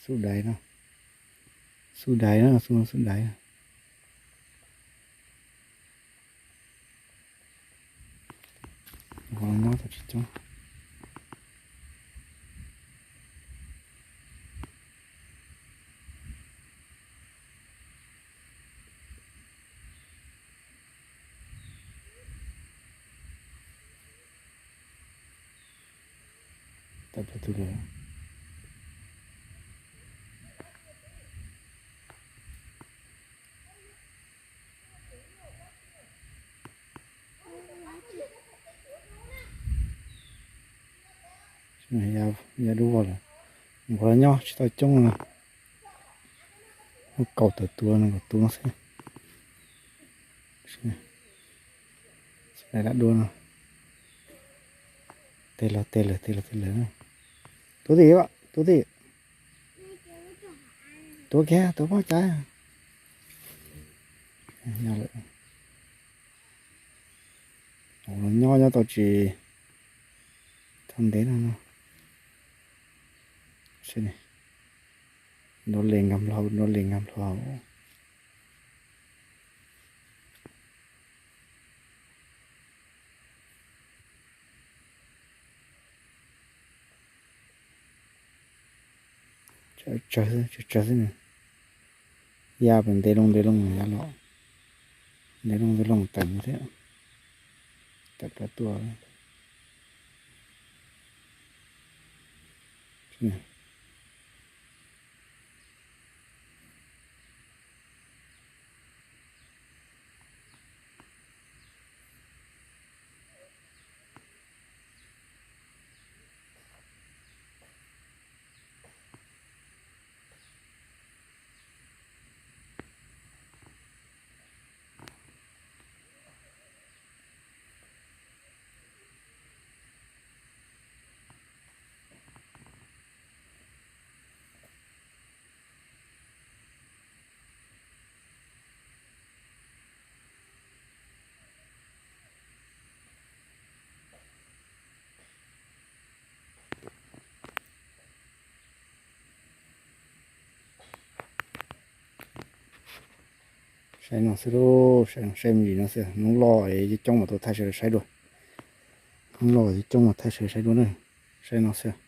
Xub daiv no, xub daiv no, xub, xub daiv. Qhov no nyob tau tsis coob. Tawm plaws tus lawm. Ya dub vog lawm. Nws qhov nyob tsis tau coob no. Muab kaum tawm tus no, kaum tus no xwb. Dab dua no. Teg los teg lawm, teg los teg lawm. Tuav tim, tuav tim. Tuav kiag, tuav poj cas. Nyob, nyob tau tsis tau ntev no no. Nrov li nkag nplho, nrov li nkag nplho. Tsawg tsawg xwb. Ya pem ntev loo ntev loo ya los, ntev loo ntev loo tawm thiab, tawm plaws tuaj. Saib no xwb lauj, saib me ntsis no xwb, hnub loj coob mam tuaj thaij sawv daws saib dua. Hnub loj coob mam thaij sawv daws saib dua na. Saib no xwb.